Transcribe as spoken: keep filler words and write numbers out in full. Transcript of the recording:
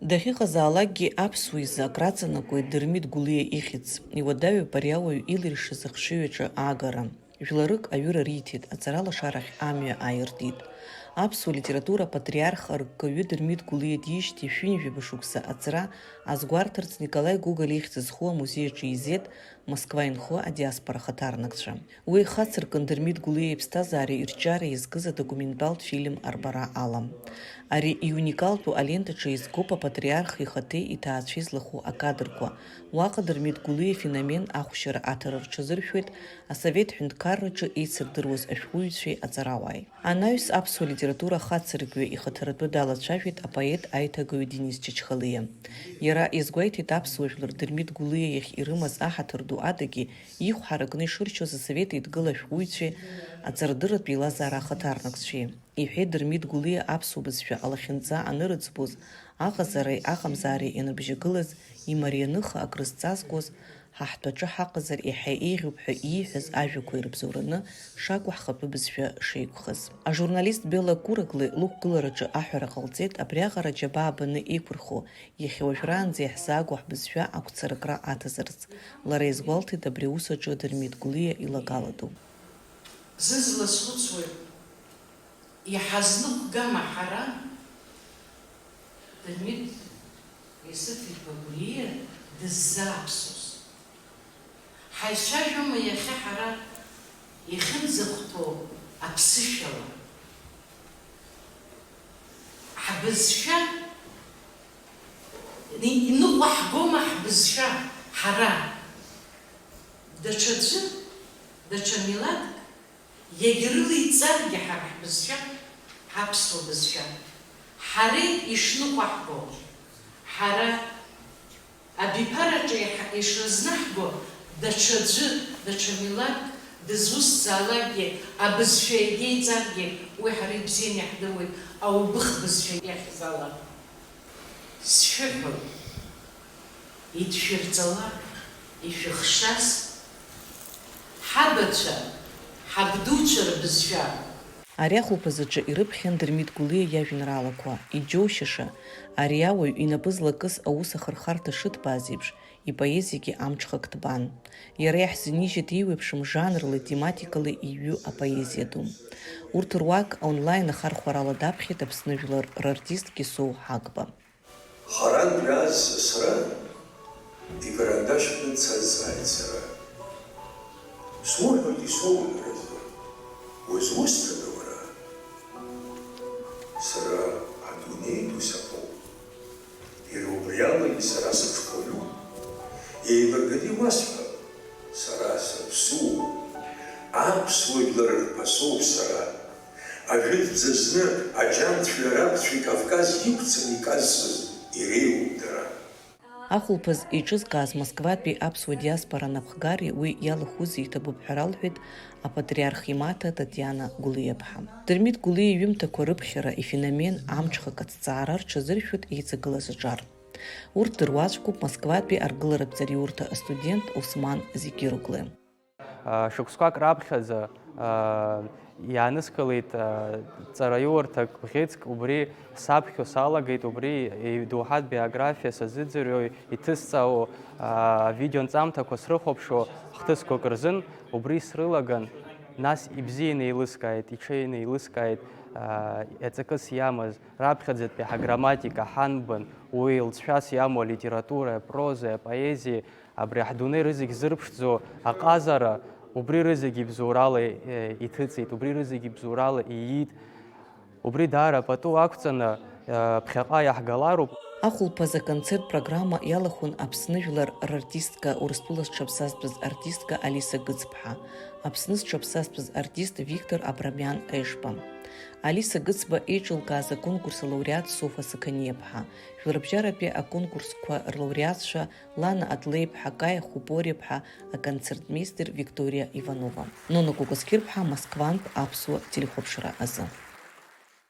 Дахьыҟазаалакгьы аԥсуа изы акраҵанакуеит Дырмит Гәлиа ихьӡ. Иуадаҩуп ари ауаҩ илиршаз ахшыҩ аҿы аагара. Жәларык аҩыра риҭеит, аҵаралашарахь амҩа ааиртит. Аԥсуа литература апатриарх арккаҩы Дырмит Гәлиа диижьҭеи шәи жәаба шықәса аҵра азгәарҭарц Николаи Гоголь ихьӡ зху амузеи аҿы изеит Москва инхо адиаспора хаҭарнакцәа. Уи ихацыркын Дырмит Гәлиа иԥсҭазаареи ирҿиареи иазкыз адокументалтә фильм арбара ала. Ари иуникалтәу алентаҿы еизгоуп апатриарх ихаҭеи иҭаацәеи злахәу акадрқәа. Уаҟа Дырмит Гәлиа ифеномен ахәшьара аҭара рҽазыршәоит асовет ҳәынҭқарраҿы еицырдыруаз ашәҟәыҩҩцәеи аҵарауааи. Анаҩс аԥсуа литература ахацыркҩы ихаҭаратәы далацәажәеит апоет аиҭагаҩы Денис Чачхалиа. Иара иазгәеиҭеит аԥсуа жәлар Дырмит Гәлиа иахь ирымаз аҳаҭыр ду адагьы, ихә ҳаракны ишыршьоз асовет еидгыла ашәҟәыҩҩцәеи аҵарадырратә еилазаара ахаҭарнакцәеи. Иҳәеит Дырмит Гәлиа аԥсуа бызшәа алахьынҵа анырыӡбоз, аҟазаареи аҟамзаареи ианрыбжьагылаз, имарианыха акрызҵазкуаз, ҳа ҳтәаҿы ҳаҟазар иаҳа еиӷьуп ҳәа ииҳәаз ажәақәа ирыбзоураны шакәу ҳхатәы бызшәа шеиқәхаз. Ажурналист Белла Кураглы лықәгылараҿы аҳәара ҟалҵеит абриаҟара аџьабаа баны еиқәырхо, иахьа уажәраанӡа иаҳзаагәоу ҳбызшәа ақәцаракра аҭазарц. Лара иазгәалҭеит абри аус аҿы Дырмит Гәлиа илагала ду. Зызла схәыцуеит, иҳазныҟәгама ҳара, Дырмит Есыф-иԥа Гәлиа дыззааԥсоз? Ҳаицәажәома иахьа ҳара ихьынӡахәҭоу аԥсышәала? Ҳбызшәа, иныҟәаҳгома ҳбызшәа ҳара? Даҽаӡәы, даҽа милаҭк иагьрылеиҵаргьы ҳара ҳбызшәа, ҳаԥсуа бызшәа, ҳара ишныҟәаҳго, ҳара абиԥараҿы иҳа-, ишрызнаҳго, даҽаӡәы, даҽа милаҭк дызусҭзаалакгьы, абызшәа иагьеиҵаргьы, уи ҳара ибзианы иаҳдыруеит, аубых бызшәа иахьӡала. Сшәыҳәоит, идшәырҵала, ишәыхшаз, ҳабацәа, ҳабдуцәа рбызшәа. Ари ахәылԥазаҿы ирыԥхьан Дырмит Гәлиа иажәеинраалақәа, иџьоушьаша, ари ауаҩ инапы злакыз аус ахырхарҭа шыҭбааз еиԥш, ипоезиагьы амҽхак ҭбан. Иара иаҳзынижьит еиуеиԥшым жанрла, тематикала иҩу апоезиа ду. Урҭ руак онлайн ахархәарала даԥхьеит Аԥсны жәлар рартист Кьасоу Ҳагба. Харантә иааз сасра икарандашь кны дсазҵааит сара. Суҳәоит исоуҳәаразы, узусҭада уара? Сара адунеи ду саԥоуп. Иара убри алагьы сара сыҽхәаҩуп. Еилырганы иуасҳәап, сара саԥсуоуп. Аԥсуа жәлар рԥасоуп сара. Ажәытәӡа зны аџьамцәеи арабцәеи Кавказ иқәцаны иказсыз иреиуоуп дара. Ахәылԥаз еиҿызкааз Москватәи аԥсуа диаспора анапхгареи уи иалахәызи иҭабуп ҳәа ралҳәеит апатриарх имаҭа Татиана Гәлиаԥҳа. Дырмит Гәлиа иҩымҭақәа рыԥхьара, ифеномен амҽхак аҭҵаара рҽазыршәоит еиҵагылаз аҿар. Урҭ дыруаӡәкуп Москватәи аргыларатә ҵариурҭа астудент Осман Зекироглы. Шықәсқәак раԥхьаӡа иааныскылеит ҵараиурҭак бӷьыцк, убри саԥхьо салагеит, убри идоуҳатә биографиа сазыӡырҩуа иҭысҵаау авидеонҵамҭақәа срыхәаԥшуа хҭысқәак рзын, убри срылаган, нас ибзианы еилыскааит, иҽеины еилыскааит, иаҵакыс иамаз, раԥхьаӡатәи ҳаграмматика ҳанбан, уи лҵшәас иамоу алитературеи апрозеи апоезиеи, абри ҳдунеи рызегь зырԥшӡо аҟазара, убри рызегь ибзоурала, е, иҭыҵит, убри рызегь ибзоурала ииит. Убри даара пату ақәҵаны, е, ԥхьаҟа иаҳгалароуп. Ахәылԥаз аконцерт программа иалахәын Аԥсны жәлар рартистка, Урыстәыла зҽаԥсазтәыз артистка Алиса Гыцԥҳа, Аԥсны зҽаԥсазтәыз артист Виктор Абрамиан Ешба. Алиса Гыцба еиҿылкааз аконкурс алауреат Софа Сақаниаԥҳа, жәларбжьаратәи аконкурсқәа рлауреатцәа Лана Адлеиԥҳа, Каиа Хупориаԥҳа, аконцертмеистер Викториа Иванова. Нона Кәакәасқьырԥҳа Москвантә аԥсуа телехәаԥшра азы.